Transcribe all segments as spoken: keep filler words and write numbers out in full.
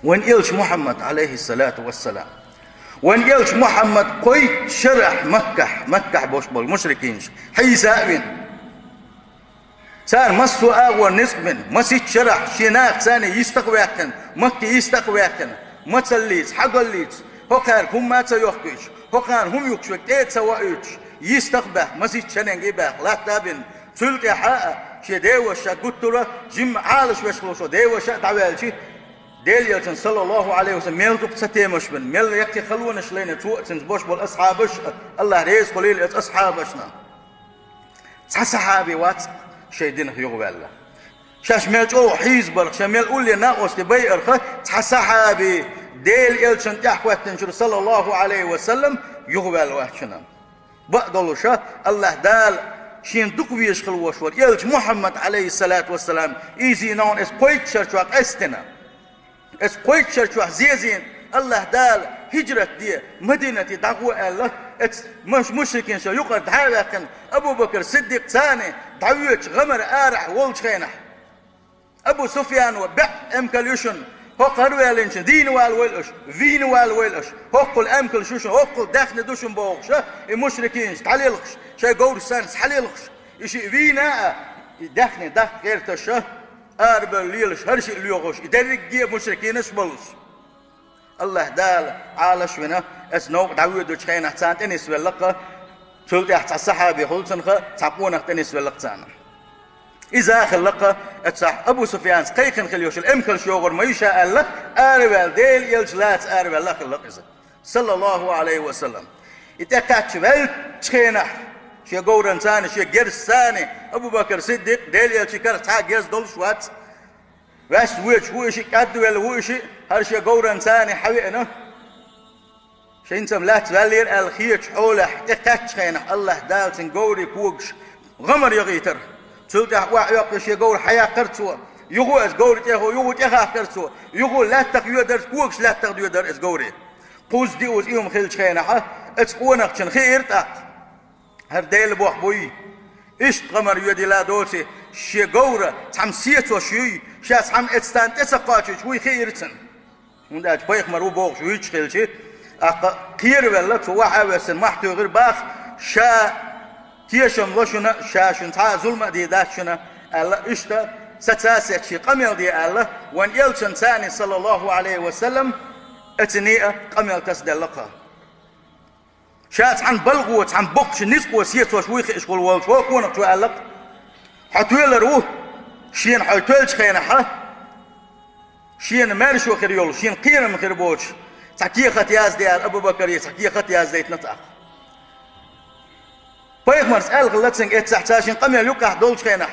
Вайн элча Мухьаммад, Ӏалайхиссалату вассалам. Вайн элча Мухьаммад кхойтта шарахь Маккахь, Маккахь болуш болу мушрикинаш хьийза а вина. Цара массо а агӀор ницкъ бина, масийтта шарахь шен нахаца царна йистах а ваьккхина, Макка йистах а ваьккхина, мацаллица, хьагаллица, хӀокхаьрга хӀумма а ца йохкуьйтуш, хӀокхарна хӀума юхкуш верг тӀе а ца воуьйтуш, йистах а баьхна, масийтта шаренга а баьхна, латта а бина. Цул тӀаьхьа а шен деваша гуттара а жимма Ӏалашвеш хилла шо деваша а дӀаваьлча, Делан элчанна, саллаллаху Ӏалайхи ва саллам, мел дукха цатемаш бина, мел яккхий халонаш лайна цо а, цуьнца болуш болу асхьабаш а, Аллах реза хуьлийла эцу асхьабашна. Цхьа сахьаби вац шайн динах юхаваьлла. Шаьш мел чӀогӀа хьийзабарх, шайн мел улле накъостий байарх, цхьа сахьаби Делан элчанна тӀаьхьахӀоьттинчуьра, саллаллаху Ӏалайхи ва саллам, юхаваьлла вац шуна. Бакъдолуша, Аллах Дала шена дукха везаш хила волуш волу элча Мухьаммад, Ӏалайхиссалату вассалам, иза ногӀана эцу кхойтта шар чохь къестина. Эцу кхойтта шар чохь зезийна, Аллах Дала хӀижрат де, Мадинате дӀагӀо аьлла, эцу муш-, мушрикинашна юкъара дӀа а ваьккхина, Абу Бакр Сиддикъ царна дӀавоьдуш гӀамар арахь волчу хенахь. Абу Суфьяно: «БӀе эмкал ю шуна, хӀокху гӀарваьллачу дийна вала вайла аша, вийна вала вайла аша, хӀоккхул эмкалш ю шуна, хӀоккхул даьхни ду шуна», — бохуша, и мушрикинаш дӀалелхаш, шайн говрашца схьалелхаш, и шиъ вийна а, и даьхни даккха гӀерташа, арабевлла лелаш, хӀара шиъ лоьхуш, и дерриге а мушрикинаш болуш. Аллах Дала Ӏалаш а вина, эцу новкъа дӀавоьдучу хенахь царна тӀенисвелла-кх, цул тӀаьхьа цхьа сахьаби хуьлу цунах, цхьа къонах тӀенисвелла-кх царна. Иза а хилла-кх, эцу сахь-, Абу Суфьянца кхайкхина хила йолуш йолу эмкалш йогӀур ма ю ша аьлла, араваьлла, Делан элча лаца араваьлла а хилла-кх иза, саллаллаху Ӏалайхи ва саллам. И тӀекхаьчча ваьллачу хенахь, шен говран царна, шен герз царна, Абу Бакр Сиддикъ, Делан элча карах цхьа а герз долуш вац. Ваьсса воьдуш ву и шиъ, кӀадвелла ву и шиъ, хӀара шен говран царна хьавеана. Шен цам лаьцна ваьллера аьлла хетачу хьолехь, тӀекхаьччу хенахь Аллах Дала цуьнан говрийн когаш гӀамар яхийтара. Цул тӀаьхьа охьаоьккхуш шен говр хьаяккхара цо. Юха эцу говран тӀехула, юха тӀехахкара цо. Юха лаьттах йоьдара, когаш лаьттах доьдара эцу говрийн. Кхузза диъаза и хӀума хилчу хенахь, эцу къонахчунна хиира тӀаккха: «ХӀара Делан бохь буй? Иштта гӀамар йоьдийла доций, шен говра цхьамма сецош юй, ша цхьамма эцу царна тӀе ца кхачуьйтуш вуй хиира цунна». ХӀунда аьлча пайхамар ву бохуш вуьйцуш хилча, тӀаккха кхеравелла, цо охьа а воьссина, мохь туьйхира боху: «Ша тешам ло шуна, ша шуна цхьа а зулам а дийр дац шуна», — аьлла, иштта саца а сецна шен къамел де аьлла, вайн элчанна царна, саллаллаху Ӏалайхи ва саллам, эцу нехан къамел тасаделла-кх. Ша цхьана балгӀо, цхьана боккхачу ницкъо сецош вуй хиъаш хила волчу хӀокху къонахчо аьлла-кх: «Хьо тоьлур ву, шена хьо тоьллачу хенахь, шена маьршо хир йолу, шена кхерам хир боцуш, цхьа кехат язде», — аьлла, Абу-Бакаре цхьа кехат яздайтина тӀаккха. Пайхамарца аьлла хилла цуьнга эццахь цара шен къамел юккъехь долчу хенахь.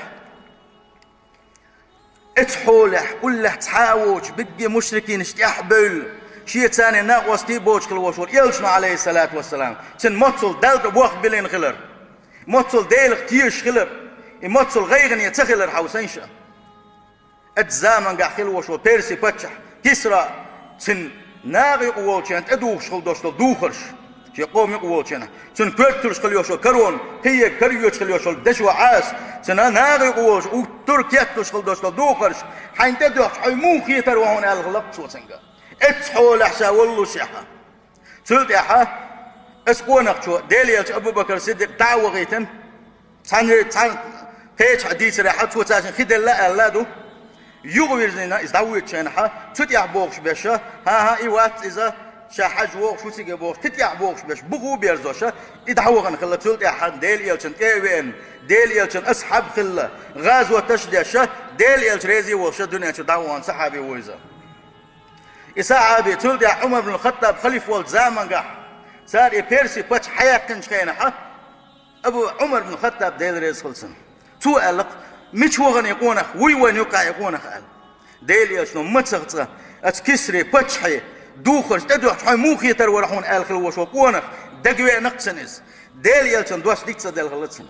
Эцу хьолехь, уллехь цхьа а воцуш, бигге мушрикинаш тӀаьхьа бевлла, шен царна накъостий боцуш хила волуш волу элчано, Ӏалайхиссалату вассалам, цуьнан моццул Далла тӀе бохбиллина хилар, моццул Делах тешаш хилар, и моццул гӀайгӀане ца хилар, хьовсийша. Эцу замангахь хила волуш волу Перси паччахь Кисра, цуьнан нагӀа юкъа волчарна тӀедухуш хила долуш долу духарш, шен къоман юкъа волчарна, цуьнан коьрталуш хила йолуш йолу корона, кхиега кара йоьдуш хила йолуш йолу дешо Ӏаса, цуьнан нагӀа юкъа волуш, уттур кетталуш хила долуш долу духарш хьайна тӀедоьхча, хьо муха хетар ву хьуна аьлла хилла-кх цо цуьнга. Эцу хьолехь ша воллушехь. Цул тӀаьхьа эцу къонахчо, Делан элча Абу-Бакар Сиддикъ дӀа а вахийтина, цхьаьна, цхьаьна кхечахьа дийцарехь, цо цаьршинна хи делла аьлла а ду. Юха вирзина иза дӀавоьдучу хенахь, цу тӀехь бохуш берш, хӀан-хӀа, и вац иза, ша хьажа вогӀуш ву цига бохуш, кхин тӀехь бохуш берш, буха а берзош, и дӀавахана хилла, цул тӀаьхьа Делан элчанна тӀе а веана, Делан элчанан асхьаб хилла, гӀазоташ а деш, Делан элча реза а волуш, дуьнен чу дӀавахана сахьаби ву иза. И сахьаби, цул тӀаьхьа Ӏумар бин Хаттаб халифа волчу замангахь, цара и Перси паччахь хьаяьккхинчу хенахь, Абу Ӏумар бин Хаттаб, Дела реза хуьлда цунна, цо аьлла-кх: «Мича вахана и къонах? Вуй вайна юккъехь и къонах?» — аьлла. Делан элчано: «Мацах цкъа, оцу Кисри паччахьан духарш тӀедоьхча, хьо муха хетар вара хьуна?» — аьлла хила волуш волу къонах, дагавеана-кх цунна иза. Делан элчано дош дика ца делла хилла цунна.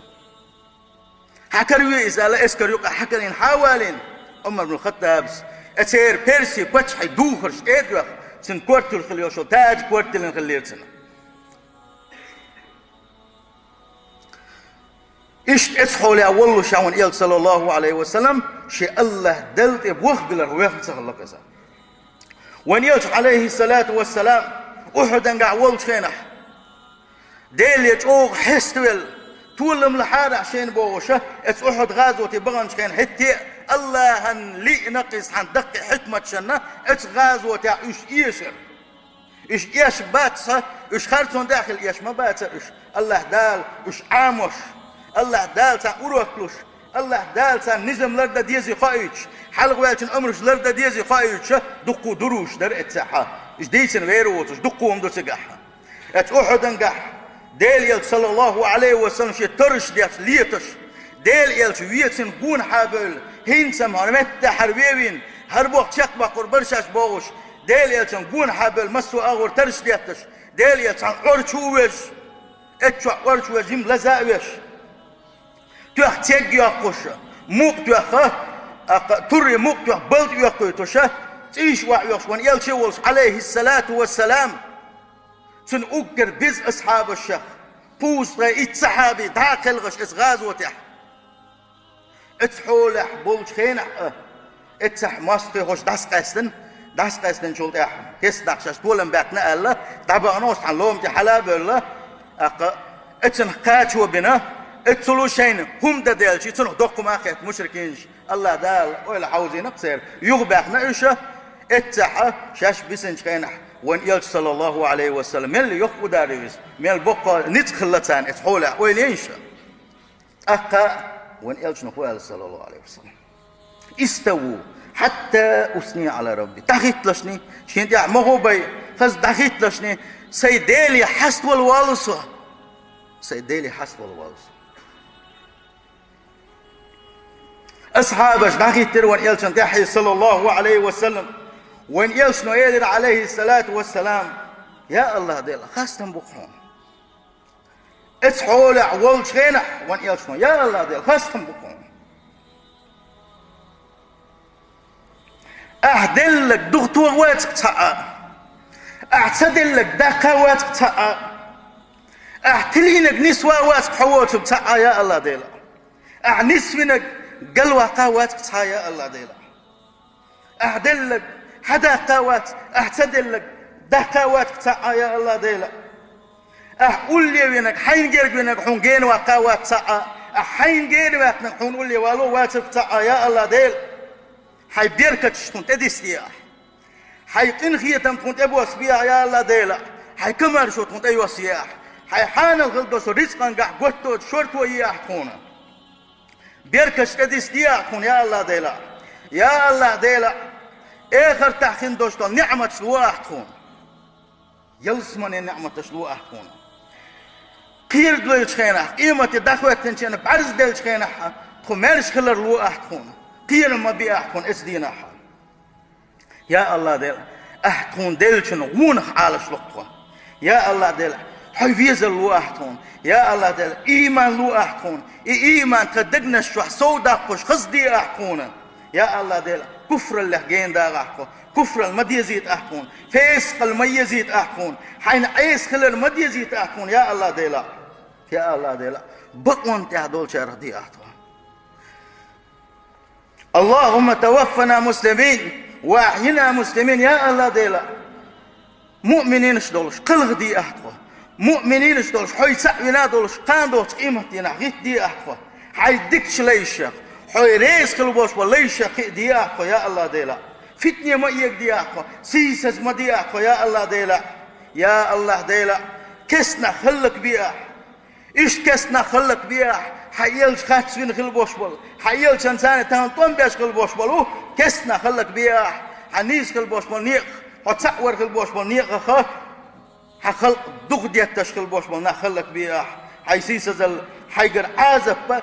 «Хьан караве иза», — аьлла, эскар юкъа хьакарийна хьа а валийна, Ӏумар бин Хаттабас, э, церан Перси паччахьан духарш тӀе а доьхна, цуьнан коьрталуш хила йолуш йолу таж коьрталлина хиллера цунна. Иштта эцу хьолехь воллушехь вайн элча, саллаллаху Ӏалайхи ва саллам, шен Аллах Далла тӀе бохбиларх вехна ца хилла-кх иза. Вайн Элча, Ӏалайхиссалату вассалам, Ухьудангахь волчу хенахь, Деле чӀогӀа хьеставелла, толам лахьара шайна бохуша, эцу Ухьуд-гӀазоте баханчу хенахь хӀетте а, АллахӀан лиъна кхин цхьана даккхий хьикматашна, эцу гӀазотехь уьш эшара. Уьш эш бац хьа, уьш харцонна тӀехь хила эш ма бацара уьш. АллахӀ Дала уьш Ӏамош, АллахӀ Дала царна урок луш, АллахӀ Дала царна низам лардан дезий хоуьйтуш, хьалхаваьллачун омраш лардан дезий хоуьйтуша, дуккха дуруш дара эццехь хьа. Уьш дийцина вер а воцуш, дуккха хӀума ду цигахь. Эцу Ухьудангахь Делан Элча, саллаллаху Ӏалайхи ва саллам, шен тарраш деш леташ, Делан Элча вецина гонахьа бевлла, хӀинца-м хьо меттахь хьара вевина, хӀара боху чекхбаккхур бара шаьш бохуш, Делан Элчан гонахьа бевлла массо а агӀор тарраш детташ, Делан Элча цхьана Ӏор чу а веш, эццахь Ӏор чу веш, жима лаза а веш, тоьхна церг йоккхуш, мукъа тоьхна, аккха, турре мукъа тоьхна балда оьккхуьйтуша, цӀийш охьаоьхуш вайн Элча а волуш, Ӏалайхиссалату вассалам, цуьнан уггар беза асхьабашах кхузткъе итт сахьаби дӀа а кхелхаш эцу гӀазотехь. Эцу хьолехь болчу хенахь а, эццахь мостагӀий хӀорш дӀасакъаьстина, дӀасакъаьстинчул тӀаьхьа кестнах шаьш толам баьккхина аьлла, дӀабахана оцу цхьана лома тӀе хьала а бевлла, аккха, эцунах кхачо бина, эццул шайна хӀума дан делча, цунах доккха хӀума а кхетта мушрикинаш, АллахӀ Дала ойла хьовзийна-кх церан, юхабаьхна уьш, эццахь шаьш бисинчу хенахь вайн Элча, саллаллаху Ӏалайхи ва саллам, мел йоккха удар ю иза, мел боккха ницкъ хилла царна эцу хьолехь, ойла йина шу. ТӀаккха вайн Элчано хӀун аьлла, саллаллаху Ӏалайхи ва саллам? «Иставу, хьатта усни Ӏала Рабби». ДӀахӀитталашний, шен тӀехь ма гӀо бай, хаза дӀахӀитталашний, сайн Деле хьаставала воллу со. Сайн Деле хьаставала воллу со. Асхьабаш дӀахӀиттира вайн Элчан тӀаьхье, саллаллаху Ӏалайхи ва саллам. Вайн Элчано элира, Ӏалайхиссалату вассалам: «Я АллахӀ Дела, хастам бу-кх хьуна». Эцу хьолехь волчу хенахь вайн Элчано: «Я АллахӀ Дела, хастам бу-кх хьуна». Ахь деллаг духто вац-кх цхьа а. Ахь ца деллаг даккха вац-кх цхьа а. Ахь тилийнаг нисва вац-кх хьо воцург цхьа а, я АллахӀ Дела. Ахь нисвинаг галваккха вац-кх цхьа а, я АллахӀ Дела. Ахь деллаг хьадаккха вац, ахь ца деллаг даккха вац-кх цхьа а, я АллахӀ Дела. Ахь улле винарг, хьайна герга винарг хьуна гена ваккха вац цхьа а, ахь хьайна гена ваьккхинарг хьуна улле вало вацург цхьа а, я АллахӀ Дела. Хьайн беркаташ тхуна тӀедисде ахь. Хьайн къинхетам тхуна тӀебоссабе ахь, я АллахӀ Дела. Хьайн комаьршо тхуна тӀейоссае ахь. Хьайн хьанал хила долчу рицкъангахь готто, шорто е ахь тхуна. Беркаташ тӀедисде ахь тхуна, я АллахӀ Дела. Я АллахӀ Дела, эхартахь хин долуш долу неӀматаш ло ахь тхуна. Ялсаманин неӀматаш ло ахь тхуна. Кхералуьйчу хенахь, къемате дӀахӀоьттинчу хенахь, бӀаьрзделлачу хенахь тхо маьрша хилар ло ахь тхуна. Кхерам ма бе ахь тхуна эцу дийнахь. Я АллахӀ Дела, ахь тхуна деллачун гӀонах Ӏалаш ло-кх тхо. Я АллахӀ Дела, хьо везар ло ахь тхуна. Я АллахӀ Дела, ийман ло ахь тхуна. И ийман тхан дегнаш чохь сов даккхуш хазде ахь тхуна. Я АллахӀ Дела, куфраллех гена дагӀахь тхо. Куфралла ма дезийта ахь тхуна. Фесакъалла ма езийта ахь тхуна. Хьайна Ӏеса хилар ма дезийта ахь тхуна, я АллахӀ Дела. Я АллахӀ Дела, бакъонна тӀехь долчарах де ахь тхо. «Аллахумма таваффана муслимин, ва ахьйина муслимин», я АллахӀ Дела. Муъмининаш долуш кхалхаде ахь тхо. Муъмининаш долуш, хьо цхьаъ вина долуш, кхана долчу къематдийнахь гӀиттаде ахь тхо. Хьайн дикачу лайшех, хьо реза хила болуш болу лайшех кхиаде ахь тхо, я АллахӀ Дела. Фитне ма эгадехьа ахь тхо, сийсаза ма дехьа ахь тхо, я АллахӀ Дела. Я АллахӀ Дела, кестнах хӀаллакбе ахь. Иштта кестнах хӀаллакбе ахь, хьан элча харцвина хила болуш болу, хьан элчанца тахана тӀом беш хила болуш болу, кестнах хӀаллакбе ахь, хьан нийса хила болуш болу некъах, хьо цхьаъ вар хила болуш болу некъах, хьан халкъ духадетташ хила болуш болу нах хӀаллакбе ахь, хьайн сийсазалла, хьайгара Ӏазапа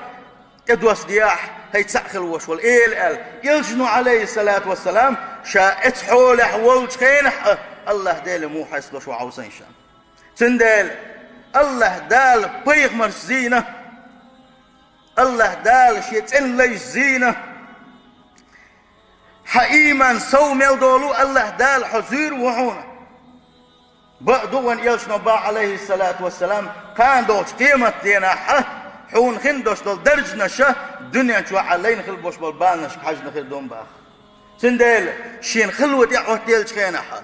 тӀедоссаде ахь, хьайн цхьаъ хила болуш болу эла аьлла. Элчано, Ӏалайхиссалату вассалам, ша эцу хьолехь волчу хенахь а, АллахӀ Дела муха хьесталуш ву хьовсийша. Цундела АллахӀ Дала пайхамарш зийна, АллахӀ Дала шен цӀена лайш зийна. Хьан ийман сов мел долу АллахӀ Дала хьо зуьйр ву хьуна. Бакъ ду вайн элчано боху, Ӏалайхиссалату вассалам, кхана долчу къематденахь хьуна хин долуш долу даржанаша дуьнен чохь лайна хила болуш болу баланашка хьаьжна хир ду боху. Цундела шена хало тӀехӀоттаеллачу хенахь,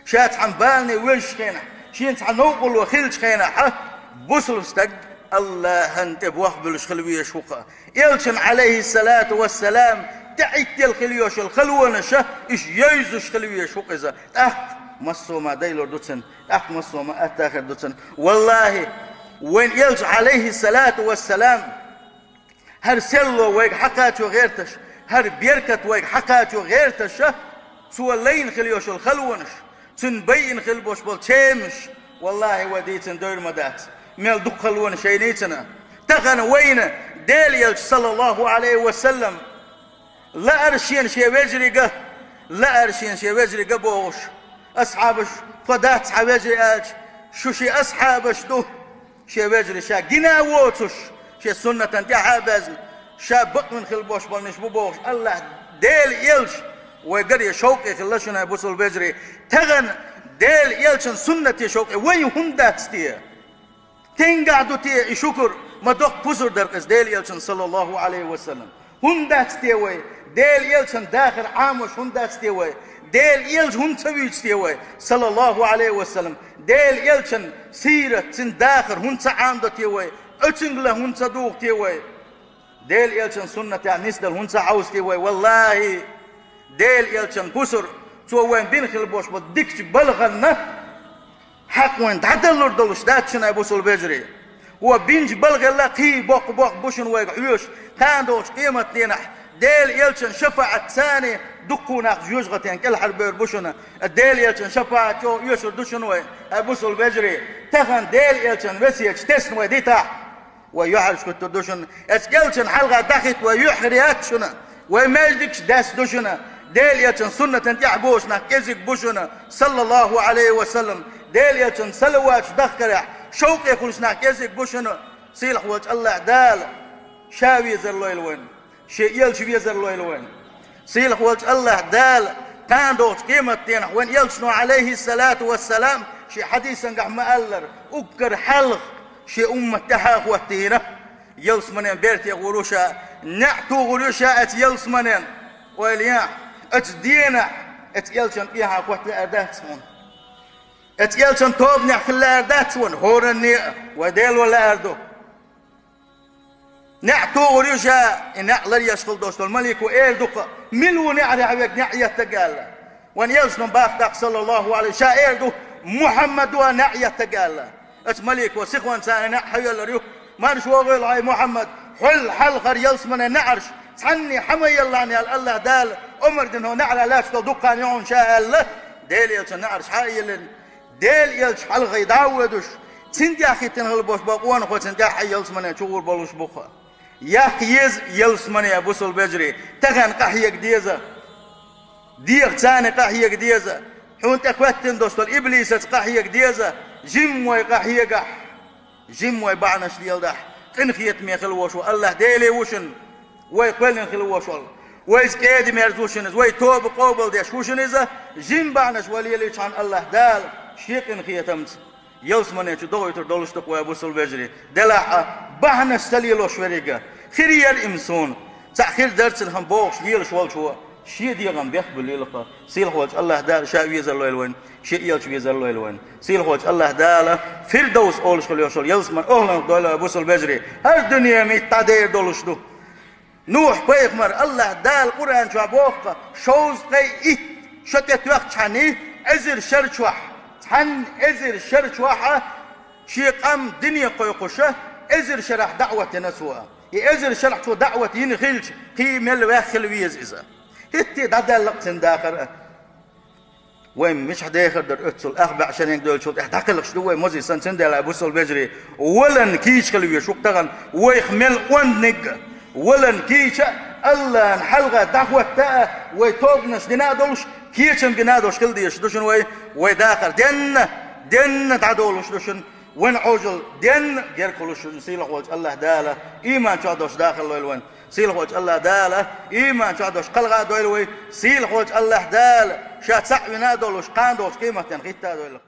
ша цхьана балане вевзачу хенахь, шена цхьа новкъарло хиллачу хенахь, бусалба стаг Аллахьан тӀе болх буьллуш хила везаш ву-кх. Элчан, Ӏалайхиссалату вассалам, тӀехӀиттина хила йолуш йолу халонаш, уьш евзаш хила везаш ву-кх иза. ТӀаккха массо а ма дайлур ду цунна, тӀаккха массо а ма атта хир ду цунна. Валлахьи, вайн Элча, Ӏалайхиссалату вассалам, хӀара серло вайга хьакхачо гӀерташ, хӀара беркат вайга хьакхачо гӀерташ, цо лайна хила йолуш йолу халонаш, цунна байина хила болуш болу чемаш, валлахьи, вай дийцина девр ма дац, мел дукха халонаш яйнийцина. Тахана вайна Делан Элча, саллаллаху Ӏалайхи ва саллам, лаьара шена шен вежарига, лаьара шена шен вежарига бохуш, асхьабаш, тхо дац хьан вежарий аьлча, шу шен асхьабаш ду. Шен вежарий ша гина а воцуш, шен суннатан тӀаьхьа а баьзна, ша бакъвина хила болуш болниш бу бохуш, Аллахь Делан Элча вай гаре шовкъе хилла шуна, бусалба вежарий. Тахана Делан Элчан суннате шовкъе вайн хӀунда дац те? Стенгахь ду те и шукур? Ма доккха пусар дара иза Делан Элчан, саллаллаху Ӏалайхи ва саллам. ХӀунда дац те вай? Делан Элчан дахар Ӏамош хӀунда дац те вай? Делан Элча хӀунда ца вуьйцу те вай, саллаллаху Ӏалайхи ва саллам? Делан Элчан сират, цуьнан дахар хӀунда ца Ӏамадо те вай? Оцуьнгахь хӀунда ца дугӀу те вай? Делан Элчан суннатехь нисдала хӀунда ца хьовсу те вай? Валлахьи, Делан Элчан пусар, цо вайн бина хила болуш болу дикачу балханна хьакъ вайн дӀадалур долуш дац шуна, бусалба вежарий. Вай бинчу балхалла кхин боккха-боккха бу шуна вайга хьоьжуш, кхана долчу къематдийнахь Делан Элчан шапаӀатца дуккха нах жоьжахатин кӀелхьарбевр бу шуна. Делан Элчан шапаӀат чӀогӀа оьшур ду шуна вай, хӀай бусалба вежарий. Тахана Делан Элчан весеташ тесна вай дитахь, вай юьхьӀаьржа хӀуьттур ду шуна. Оцу Элчан хьалха дӀахӀитта вай юьхь хир яц шуна. Вай маьждигаш даьсса ду шуна. Делан Элчан суннатан тӀаьхьа бохуш нах кӀезиг бу шуна, саллаллаху Ӏалайхи ва саллам. Делан Элчан салаваташ дахкарехь шовкъе хуьлуш нах кӀезиг бу шуна. Сийлахь волчу Аллахь Дала Ша везар лойла вайн, Шен Элча везар лойла вайн. Сийлахь волчу Аллахь Дала кхана долчу къематдийнахь вайн Элчано, Ӏалайхиссалату вассалам, шен хьадисангахь ма-аллара, уггар хьалха шен уммат тӀаьхьа а хӀоттийна, ялсаманен берте гӀур ву ша, неӀ тухур ю ша оцу ялсаманен. Ойла яхь, оцу денахь оцу Элчан тӀехьа хӀотта лаьара дац хьуна? Оцу Элчан тобанехь хила лаьара дац вайн? ХӀоранне а вай Дело лаьара ду. НеӀ тухур ю ша, и неӀ ларъеш хила долуш долу малико эр ду-кх: «Мила ву неӀарехь верг неӀ еттарг?» аьлла. Вайн Элчано бах тӀаккха, саллаллаху Ӏалайхи, ша эр ду: «Мухьаммад ву неӀ еттарг», аьлла. Оцу малико сихонца неӀ хьаеллар ю. Марша вогӀийла хьо, Мухьаммад, хьол хьалхара ялсаманен неӀарш цхьанне хьан ма еллахьа аьлла, Аллахь Дала омра дина хьо неӀарехь лаьтташ долу дуккха хан ю хьуна ша аьлла, Делан Элчан неӀарш хьа а еллина, Делан Элча хьалхе дӀа а воьдуш, цуьнан тӀехь хӀиттина хила болуш болу къонахой цуьнан тӀаьхьа ялсамане чу гӀур болуш бу-кх. Яккха еза ялсамане, бусалба вежарий, тахана къахьега деза. ДегӀаца къахьега деза. Хьуна тӀе хӀоьттина долуш долу иблисаца къахьега деза. Жимма вай къахьегахь, жимма вай бахьанаш леладахь, къинхетаме хила волуш волу Аллахь Деле ву шуна вай кхоьллина хила волуш волу. Вайца кӀеда-мерза ву шуна иза, вай тоба къобалдеш ву шуна иза. Жимма бахьанаш вай лелийчхьана, Аллахь Дала Шен къинхетамца ялсамане чу дохуьйтур долуш ду-кх вай, бусалба вежарий. Делахь а, бахьанаш ца лелош верг а, хир яра-м суна, цхьаъ хир дара цунах бохуш лелаш волчо шен дегӀан бехк буьллийла-кх. Сийлахь волчу Аллахь Дала Ша везар лойла вайн, Шен Элча везар лойла вайн. Сийлахь волчу Аллахь Дала Фирдовс олуш хила йолуш йолу ялсаманин охӀланах дойла вай, бусалба вежарий. ХӀара дуьне митта дӀадер долуш ду. Нухь-пайхамар, Аллахь Дала Къуръан чохь боху-кх, шовзткъе итт шо тӀетоьхчхьана, эзар шар чохь, цхьана эзар шар чохь шен къам дине кхойкхуш, эзар шарахь даӀват йина цо. И эзар шарахь цо даӀват йина хилча, кхин мел ваьхна хила веза иза. ХӀетте дӀадаьлла-кх цуьнан дахар а. Вайн мичахь дехар дара оццул ах бӀе шаренга девллачул тӀаьхьа дӀакхелхаш ду вай, мозий санна, цундела, бусалба вежарий, валан кийча хила везаш ву-кх тахана, вайх мел онданиг а, валан кийча а, Аллахьан хьалха дӀахӀотта а, вай тобанаш дина а долуш, кечам бина а долуш хила дезаш ду шуна вай, вай дахар денна, денна дӀадолуш ду шуна. Вайн Ӏожалла денна герга хуьлуш ду шуна, сийлахь волчу Аллахь Дала иман чохь долуш дахар лойла вайн. Сийлахь волчу Аллахь Дала иман чохь долуш кхалха а дойла вай. Сийлахь волчу Аллахь Дала Ша цхьаъ вина а долуш, кхана долчу къематдийнахь хӀитта а дойла вай.